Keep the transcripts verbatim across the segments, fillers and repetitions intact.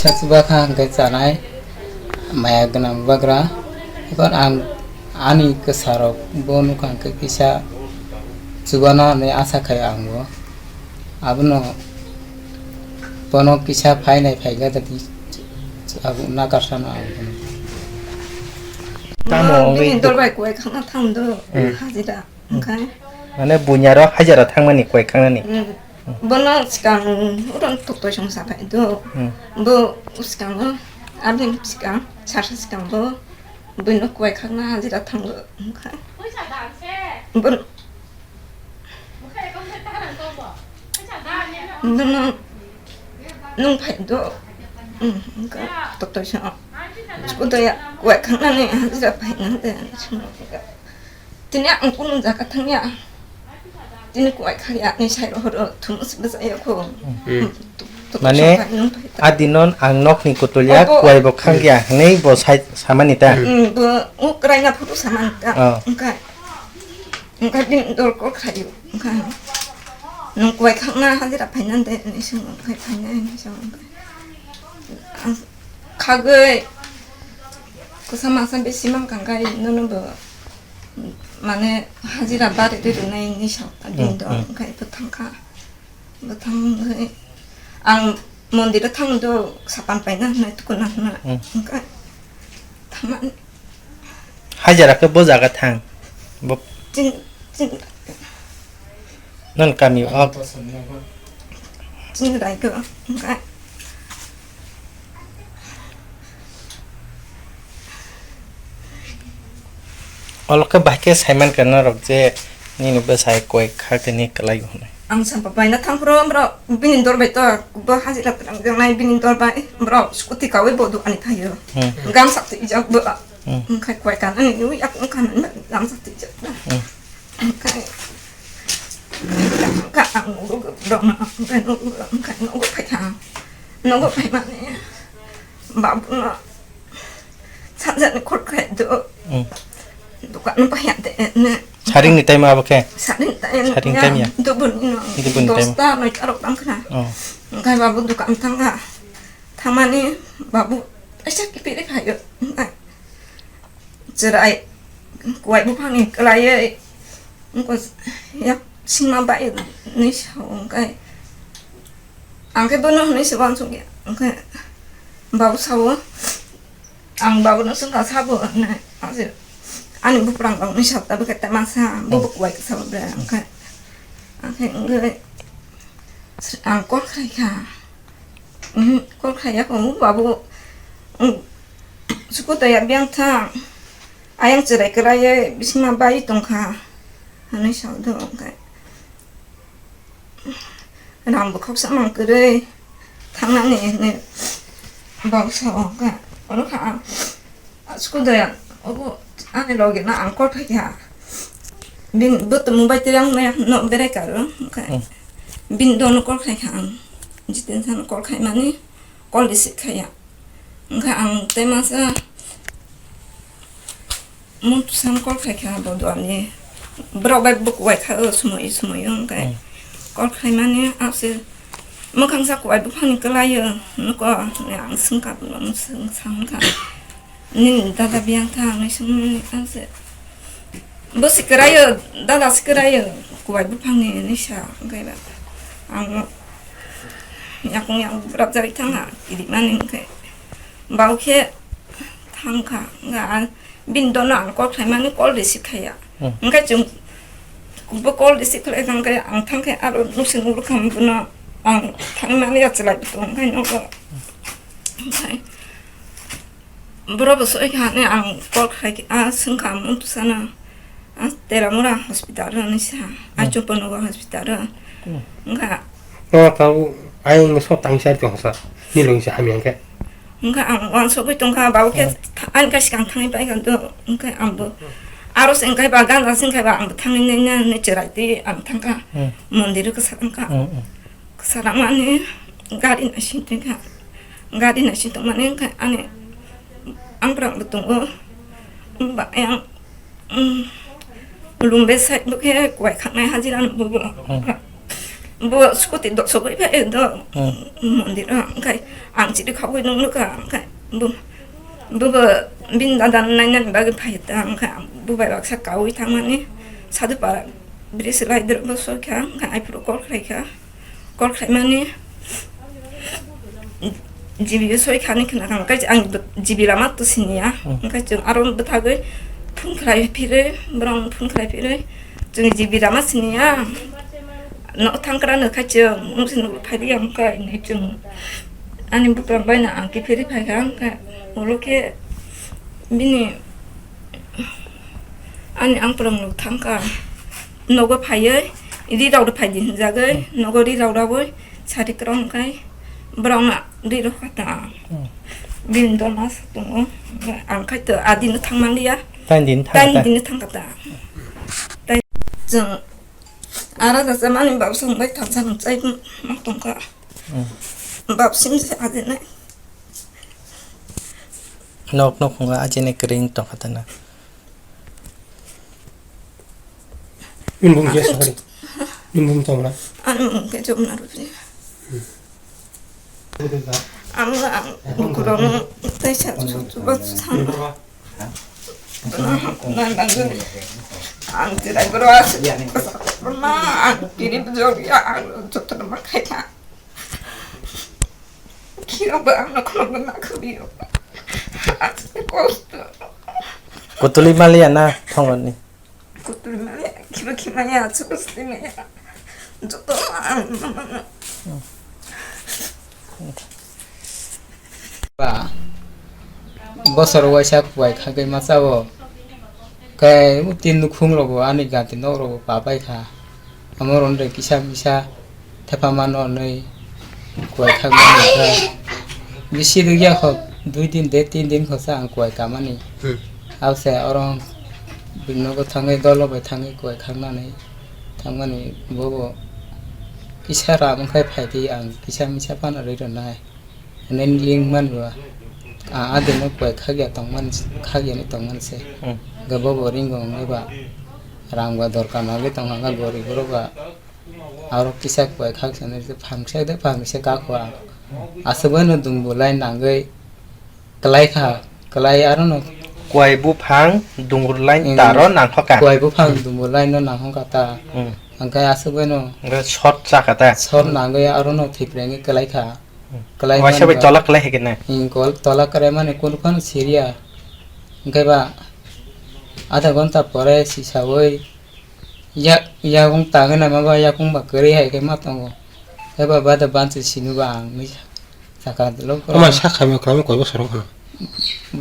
Kisa chuba kha hwnkhe chanai maya gwnang bubagra. Ekhon ang ani kwsarok bo nukha hwnkhe kisa chubana hinwi asa khaio ang bo. Abono bono kisa phainai phaikha tati abo nakarsano ang bono. Tamo Bini wngwi duk- dorbai kuai khangna thangdo Hmm. hajira. Hwnkhe? Mane bunyaro hajira thangmani kuai khangnani. Hmm. Bono swkang uron toktoisong saphai do. Hmm. Bo swkango abini swkang, sasa swkang bo buino kuai khakna hajira thango hwnkhe. Bon-, bono nwng phai do. Hmm, hwnkhe toktoisong. Udoya kuai khangnani hajira phainani de. Tini ang kunu jaga thangya. Tini kuai khaya ni sai rohoro thumus bwsaya ko. Hmm. Mane, adinon ang nokni kutulya kuai bo khangya hwnwi bo sai samani ta. Hmm, bo o kraina photo samani ta. Oh. Engkai. Engkai din dor ko khayu. Engkai. Nung kuai khangna hajira phainan de ni sung engkai phainai ni sung engkai. Ang khagwi kusa masa bisi mang kangkai nono bo. Mane hajira bari ri rwnai ni sa din do, hmm, hwnkhe bwthang kha. Bwthang hwnkhe ang mondir o thang do, sapan paina hwnwi tukuna hwnwi. Hmm. Hwnkhe thangmani. Hajira khe bo jaga thang. Bo chin, chin. Non kami o. Chin rai ko, hwnkhe. Olo khe bahai khe saiman kha norok je nini bwsai koi kha khe ni kwlai hwnwi. Ang sampa paina thangphuru borok bini dor bai to bo hajira twrwngjaknai bini dor bai borok scooty kaui bo dukan ni thaio. Hmm. Gamsa twijak bo. Hmm. Hwnkhe koi kanani nui yak wngkha nang gamsa twijak. Hmm. Hwnkhe hwnkhe ang nugo borokno hwnkhe nugo hwnkhe nugo phaikha ang. Nugo phaimani babuno Sajani khorkhai do. Hmm. Dukan no paya de ne. Saring ni time abo khe? Saring time. Saring time ya? Dubun no. Dubun time. Dosta noita rok tang khna. Oh. Engkai babu dukan tangkha. Thangmani babu aisa kipiri khayo. Engkai. Cherai. Kuai buphang ni kwlaiye. Engko yak singma bai ni sao engkai. Ang khe bono hwnwi se uansukya. Engkai. Babu sao. Ang babuno swngkha sabo hwnwi, ang se ani buprang rokni sap tabukhe tema sa, bo bo kuai khe sabo bre, ang khe, ang khe wngwi ang call khlaikha, umm, call khlaiya kho, babu, umm, suku toya biyang thang, ayang cherai kwraiwi bisingma bai tongkha, hwnwi sa do, ang khe. Rang bwkhak samung kwrwi thangnani hinwi bau sao khe, oro kha ang school doya obo ani logi no ang call khaikha. Bini bo tongmung bai tei ang no berai karo, hwnkhe hmm, bini dono call khaikha ang, Jiten sano call khaimani call receive khaiya. Hwnkhe ang tei masa Muntu sam call khai kha bo duani. Borok bai bo kuai kha o sumui sumui o hwnkhe. Hmm. Call khai mani ase mwkhang sa kuai buphang ni kwlai o nuko ang swngkha bo swngsa hwnkha. Nini dada biyang tha hinwi swngmani ase. Bo se kwrai o, dada se kwrai o kuai buphang ni hinwi sa hwnkhe ba. Ang yakung yakung bwrap jagwi thangkha kirimani hwnkhe. Bau khe thangkha, hwnkhe ang bini dono ang call khlaimani call receive khaiya. Hmm. Hwnkhe chwng bo call receive khlai kha, hwnkhe ang thangkhe aro nuksing uro kha bono ang thangmani achwlai tong khai nogo. Hwnkhe borok bo soi kha hwnwi ang call khlai kha, ah, swngkha ang muntwsano. Ah, Teramura hospital ro hinwi sa, ah, hmm, Chompanagar hospital ro. Hmm. Wngkha. Tamo tamo ayang so tang sar tong sa. Ni lung sa ami angke. Wngkha ang wansugwi tongkha, babo khe hmm, tha-, ani kha swkang thangwi pai kha do, wngkha ang bo. Aro se wngkha ba gana se wngkha ba ang bo thangwi nai na hinwi chwrai twi ang thangkha. Hmm. Mondir o kwsa wngkha. Hmm, hmm. Kwsa rangmani gari naising tongkha. Gari naising tongmani wngkha ani ang bwrang bo tongo. Ba yang Umm, room bed side bo khe kuai khaknai hajira no bobo. Hmm. Bo scooty dosogwi phai do Hmm. Mondir o, hwnkhe ang chiri khogwi nukha, hwnkhe bo, bo, bo bini dada nainani bagwi phai ta, hwnkhe bo bai baksa kaui thangmani Sadhupara bridge lai dro bo sokha, hwnkhe aphuru call khlaikha, call khlaimani G B o soi khani khna kha, hwnkhe ang G B lama to siniya, Hmm. hwnkhe chwng aro bwthagwi phone khlai phirwi, borok phone khlai phirwi, chwng G B lama siniya. No thangkra no khachi mungsi no phai ya hwnkhe hinwi chwng ani bwkrang bai no ang kiphilwi phai kha hwnkhe ulo khe bini ani ang pwrwng no thangkha nogo phaiwi ri rok phai di hinjagwi nogo ri rok rawi sari kwrwng hwnkhe borok no ri rok kha ta Hmm. bini dol ma sa tongo ang khai to adi no thang man liya Tain din thang tain ta. din thang kha ta tai chwng Ara da sa mani bab song bai thansa nung chai ma tongkha. Hmm. Bab sim se ajene. Nok nok hunga ajene kering tongkha tana. Nung bung je sahari. Nung bung tongla. Anu mungke jom na rupi. Ang ang kurang tai sa su su ba su san. Ang tirai bro as. Ma ang kiri bro ya ang joto ma khai ta. Kira ba ang no kono na khabi. As kosto. Kutuli mali ana thongoni. Kutuli maya, kiba kimaya, chukustini maya. Joto ang mama. Ba, bosor waisa kuai khagwi masa o. Kai uti nukhung rogo ani gati nok rogo papai kha. Amo ronre kisa misa. Thepa mano hwnwi kuai khakmani khe bisi rwgya kho, dui din de tin din kho sa ang kuai kamani. Hmm. Abse oro bini nogo thangwi dolo bai thangwi kuai khaknani thangmani bobo kisa ram wngkhe phaidi ang kisa misa phano rwi rwnai. Hwnwi ling mani ba ang adino kuai khakya tongmani, khakyani tongmani se. Hmm. Hwnkhe bobo ringo wngwi ba rang ba dorkar nangwi tongkha, hwnkhe gorib borok ba Aro kisa kuai khak sani phang kisa de phang kisa kakho ang. Aswk bai no dumbu line nangwi kwlai kha, kwlai aro no. Kuai buphang dungur line Hmm. Taro nangkhoka. Kuai buphang dumbu line no nangkhoka ta. Hmm. Hwnkhe aswk bai no Hwnkhe short chakha ta. Short nangwi aro no thiprengwi kwlai kha. Hmm. Kwlai Waisa bai mani ba- tola kwlai hai khe na. Hmm, kol-, tola kwlai mani kunu phano siriya. Hwnkhe ba adha ghonta pore sisaui Yak, yakung tangwi naima ba yakung ba kwrwi hai khe ma tongo. Eba bada bansi sinu ba ang nwi saka dolo. Ama sakha me kwlamo koi bosor wng khna.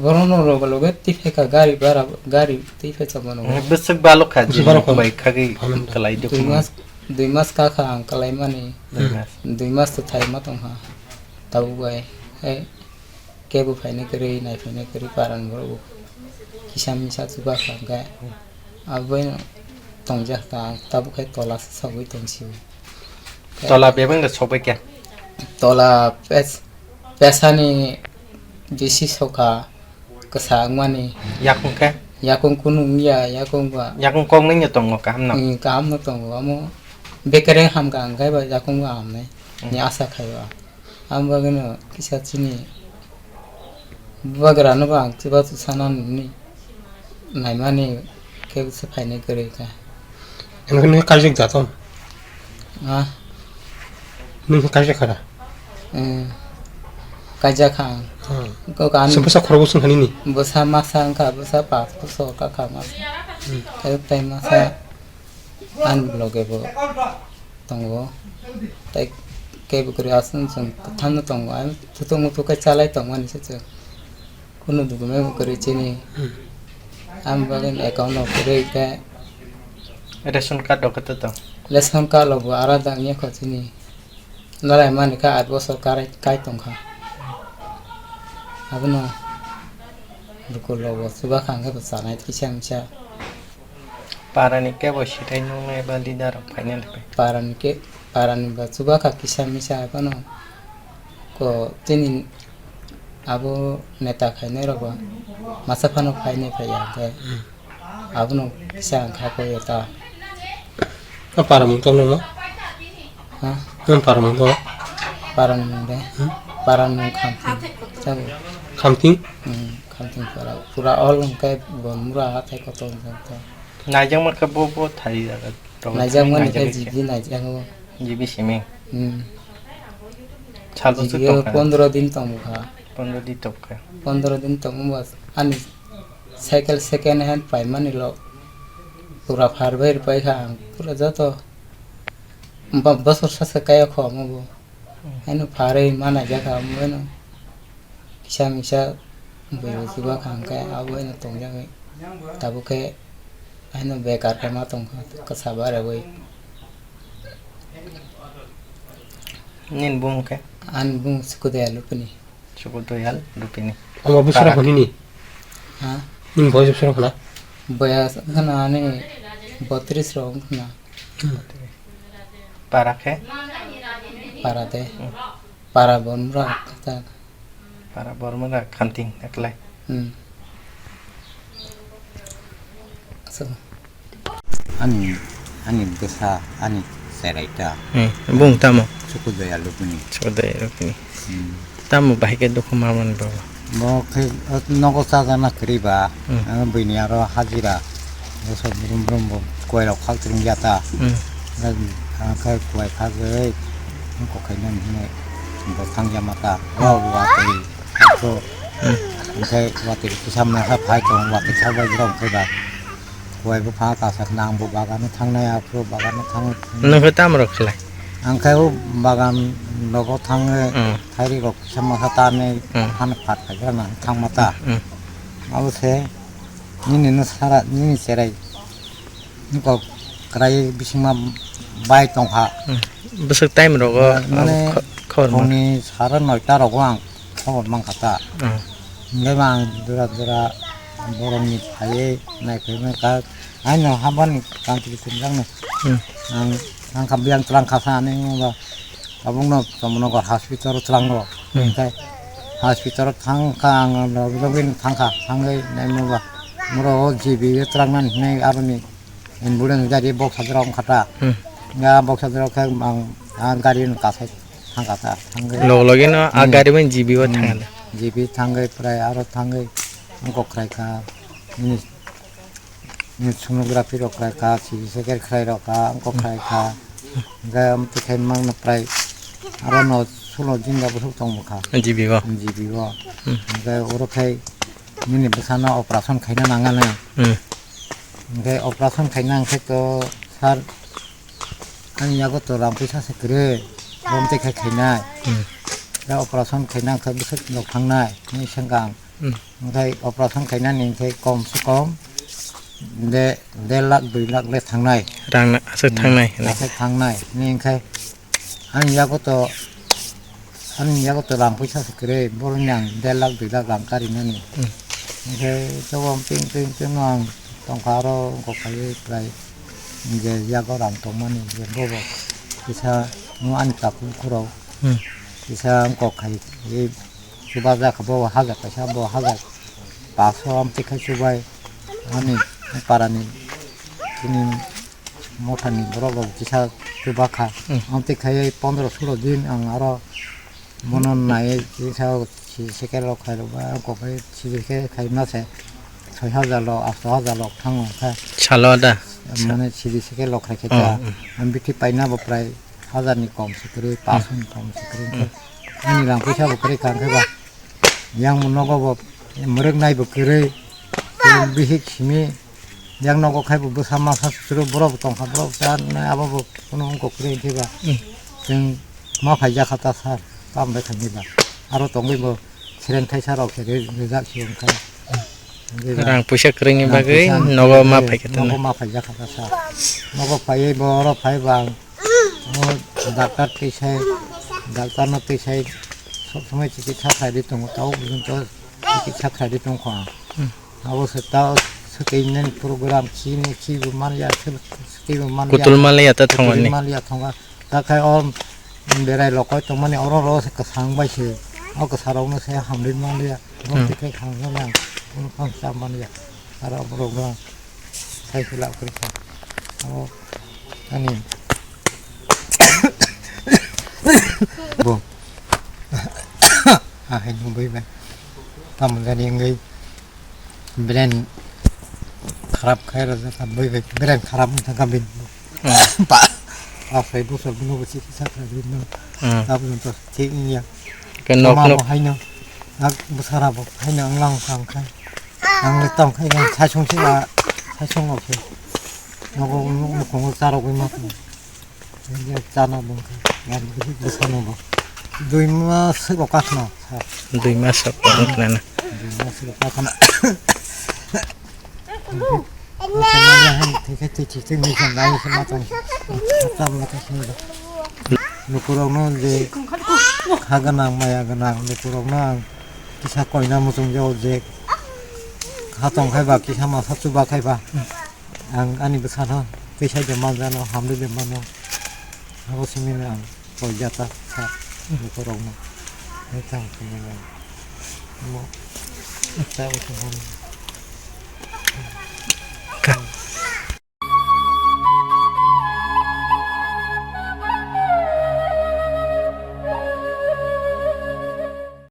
Borok no loge loge twi phaikha gari bara gari twi phaikha mano. Bwswk balok kha Bwswk jini balok kha. Bai khagwi Phaman da. Kalai de Dui khna. Mas, dui mas kakha ang kalai mani. Dui mas. Dui mas to thai ma tongkha. Tabuk bai. Hai. Kebo phainai kwrwi, naiphainai kwrwi, paran borok bo kisa misa chuba kha hwnkhe, aboino tongjak ta, tabuk khe tola se sogwi tong sio. Tola bebeng da sogwi khe? Tola pes-, pesani bisi sokha kwsa wngmani. Yakung khe? Yakung kunu wngya, yakung ba. Yakung kok nungya tongo kaham no? Hmm, kaham no tongo, amo bekereng hamkha hwnkhe ba yakung bo hamnai. Hmm. Ni asa khaio. Ang bagwino kisa chini bubagrano bo ang chubachu sana nini naimani khe se phainai kwrwi kha. Nwng khe kaijak jato? Ah, nwng khe kaijak khara? Eh, kaijak kha ang. Hmm. Kok ani Bwsa khorokbo swng kha nini? Bwsa masa wngkha, bwsa pas bosor kakha masa. Hmm. Khe tai masa Ani bloge bo tongo. Tai kebo kwrwi aswk chwng kwthamno tongo. Ani thutung muthung khe chalai tongmani se chwng. Kunu document bo kwrwi chini. Hmm. Ani bagwi account no kwrwi khe Ration card rok khe to tong? Ration card rok bo arada wngya kho chini. Nalai mani kha aat bosor karai kai tongkha. Abono bukulogo chuba kha hwnkhe bo chanai kisa misa. Parani kebo sithai nungnai ba leader rok phainai rok. Parani ke, parani ba chuba kha kisa misa abono ko chini abo neta khainai rok ba masa phano phainai phaiya hwnkhe. Abono kisa ang kha koi ta. A para mung tong nang no? Ha? Nang parang bo? Parang mung de. Hmm? Parang mung Khamting. Sabu. Khamting? Hmm, Khamting para. Pura all hwnkhe Bonmura hathai kotor jokto. Naijak mankha bo, bo thai jaga. Naijak mani khe jibi naijak o. Jibi simi. Hmm. Sal bwswk tongkha? Pondro din tongkha. Pondro din tongkha. Pondro din tongma ani cycle second hand paimani lo. Pura phar bai rwpai kha ang. Pura joto Bo-, bosor sasa kaya kho omo bo. Hmm. Haino pharwi ma naijak kha omo haino. Kisa misa bwrwi chuba kha hwnkhe abo haino tongjagwi. Tabuk khe haino bekar khe ma tongkha kwsa barwi. Nini bumung khe? Ani bumung Sukudoya Lupini. Sukudoya Lupini. Omo bwswk rok nini? Ha? Nini boyos bwswk rok na? Boyos wngkha na ani botris rok wngkha na. Hmm. Para khe? Para de. Hmm. Para Bormura khe ta. Para Bormura Khamting eklai. Hmm. So. Ani, ani bwsa, ani cherai ta. Hmm. Bung tamo? Sukudoya Lupini. Sukudoya Lupini. Hmm. Tamo bahai khe dukhu ma mani baba? Bo khe, o, nogo chajakna kwrwi ba, hmm, o, buini aro hajira. Bo sok brum brum bo kuwai rok khak chwrwng ya ta. Hmm. Ang khe kuwai khagwi, ang kok khainani hinwi bo thang ya ma ta. O watwi, o, hmm, ang khe watwi kisa masa phai tong, watwi sa bai jora ang khe ba. Kuwai bupha kasak nang bo bagano thangnai, aphuru bagano thangwi. Nwng khe tamo rok khlai? Ang khe o bagan rogo thangwi, hmm, thairi rok kisa masa tanwi, hmm, phano phat phai gra nang thangma ta. Hmm. Abo se nini no sara, nini cherai nokok kwrai bisingma bai tongkha. Hmm. Bwswk time rogo, ah, mane abo kho-, khobor man. Phungni sara noita rogo ang khobor mankha ta. Hmm. Hingke ba ang jora jora borokni phaiwi naiphai mankha. Haino habani country tumjakno. Hmm. Ang thangkha biyang twlang kha sa ani wngba tabukno Chamannagar hospital o twlango. Hmm. Hingke hospital o thangkha ang logwi logwi thangkha thangwi naimwba moro o G B o twlangnani hinwi aroni ambulance gari boksajora wngkha ta. Hmm. Ya boksajora khe ang a gari no kasai. Thangkha ta, thangwi. Log logi no a, hmm, gari bai G B o, hmm, thangkha ta. G B thangwi prai aro thangwi wngkok khwrai kha. Nini, nini sonography rok khwrai kha, C T scan khwrai rok kha, wngkok khwrai kha. Hwnkhe amtwi khai mangno prai aro no sulo jinga bwswk tong bwkha. G B o. G B o. Hmm. Hwnkhe oro khai nini bwsano operation khaina nangani. Hmm. Hwnkhe operation khaina hwnkhe to sir Ani yago to rang puisa se kwrwi, bom tei khe khainai. Hmm. Da operation khaina wngkha bwswk nok thangnai, ni sengkang. Hmm. Wngkhai operation khainani wngkhai kom se kom de, der lakh dui lakh le thangnai. Rang na-, aswk, hmm, thangnai hinwi. Aswk thangnai. Ni wngkhai ani yago to Ani yago to rang puisa se kwrwi, boroni ang der lakh dui lakh rang karinani. Hmm. Hingke tobo ping ping ping no ang tongkha aro wngkok kaiwi prai je yago rang tongmani je bobo kisa no ani takhuk khurao. Hmm. Kisa wngkok khai chubajakha bo hajar kaisa bo hajar paso amtwi khai chubai ani parani chini mothani borok rok kisa chubakha. Hmm. Amtwi khai pondro sulo din ang aro bono naiwi kisa C T scan rok khairokba kokbai C T scan khaima se soi hajar rok asto hajar rok thango khe. Salo da? Mane C T scan rok khai khe ta. Oh, hmm. Ang bithi paina bo prai hajar ni kom se kwrwi, hmm, paso ni kom se kwrwi. Hmm. Ani rang puisa bo kwrwi kha khe ba. Yang nogo bo mwrwk nai bo kwrwi, bihik simi, yang nogo khai bo bwsa masa chwrwk borok bo tongkha, borok bo cha nai abo bo kunu wngkok kwrwi hwnkhe ba. Hmm. Chwng ma phaijak kha ta sir, tamo bai khaini ba. Aro tongwi bo seren thaisa rok se ri-, rijak se wngkha. Hwnkhe ba rang puisa kwrwini bagwi nogo ma phaikha ta nogo na? Ma phaijak kha ta sir. Nogo phaiwi bo oro phai ba ang O doctor twi sai, doctor no twi sai, sob somoi chikitsa khlai di tongo, tabuk porjonto chikitsa khlai di tongkha ang. Hmm. Abo se ta swtwi nini program chini chibo manliya, swtwi bo manliya. Kutul manliya ta thongmani. Kutul manliya thongkha. Ta khai o berai lokoi tongmani oro ro se kwsang bai se, o kwsa rok no se hamri manliya. Oro, hmm, twi khai khang manliya, oro phang cha manliya. Aro borok no. Sai se lab kwrwi kha. Abo ani, Bo. Ahai nungbai bai. Tamo jani wngwi brain kharap khai rwjak, bui bai brain kharap wngkha bini. Hmm. Pa. Aphai bosor bono bo chikitsa khlai rwino. Hmm. Tabuk to thik wngya. Ke nok Toma nok. Bo haino. Ak bwsara bo haino wnglang wngkha wngkha. Ang le tong khai ang saichung se a, saichung o khe. Nogo mukhungo charogwi ma. Chana bwkha, gari bwsano bo. Dui mas rok kakhna, sir. Dui mas rok kakhna na. Dui mas rok kakhna. Nukurokno je kha gwnang, maya gwnang, nukurokno ang kisa koina muchung jago je kha tong khai ba, kisa masa chuba khai ba. Ang ani bwsano twi sai de manjano, hamri de mano. Abo simi ang koi jata sa bukorokno. Hai tang simi ang. Mo. Sa usu hon.